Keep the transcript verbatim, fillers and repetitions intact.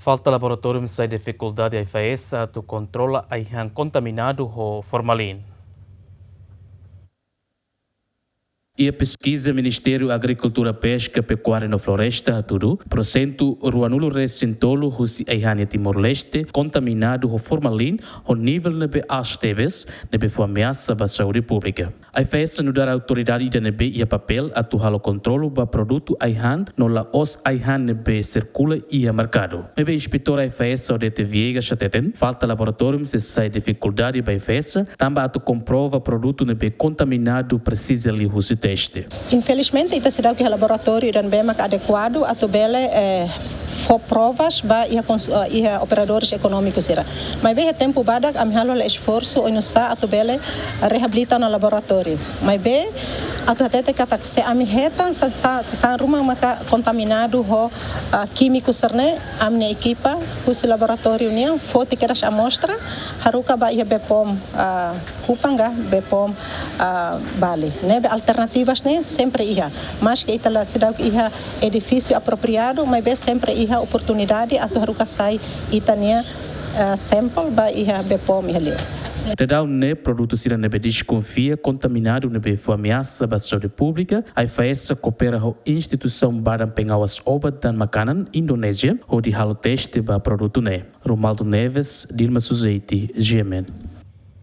Falta laboratóriu sai difikuldade AIFAESA atu kontrola ai-han kontaminadu ho formalin. Iha peskiza Ministériu Agrikultura, Peska, Pekuária no Floresta hatudu, porsentu ruanulu resin tolu husi ai-han iha Timor-Leste kontaminadu ho formalin ho nivel ne'ebé aas tebes, ne'ebé fó ameasa ba saúde públika. AIFAESA nu'udar autoridade ida ne'ebé iha papél atu halo kontrolu ba produtu ai-han no la'ós ai-han ne'ebé sirkula iha merkadu. Maibé inspetór AIFAESA Odete Viegas hateten, falta laboratóriu sei sai difikuldade ba AIFAESA, tanba atu komprova produtu ne'ebé kontaminadu presiza liuhusi teste. Infelizmente, ita seidauk iha laboratóriu ida ne'ebé mak adekuadu atu bele, eh, fó provas ba iha kons-, eh, iha operadores ekonómikus sira. Maibé iha tempu badak ami halo hela esforsu oinsá atu bele reabilita ona laboratóriu. Maibé atu hatete katak se ami hetan sa-, sa-, sasán ruma maka kontaminadu ho, ah, kímiku sira-ne'e, ami-nia ekipa husi laboratóriu nian foti kedas amostra, haruka ba iha BPOM, ah, Kupang ka BPOM, ah, Bali. Ne'ebé alternativas ne'e sempre iha. Maske ita la seidauk iha edifísiu apropriadu, maibé sempre iha oportunidade atu haruka sai ita-nia, ah, sampel ba iha BPOM iha liur. Dadaun ne'e produtu sira ne'ebé deskonfia kontaminadu ne'ebé fó ameasa ba saúde públika, AIFAESA koopera ho instituisaun Badan Pengawas Obat dan Makanan Indonézia, hodi halo teste ba produtu ne'e. Romualdo Neves, Dilma Suzeiti, GMN.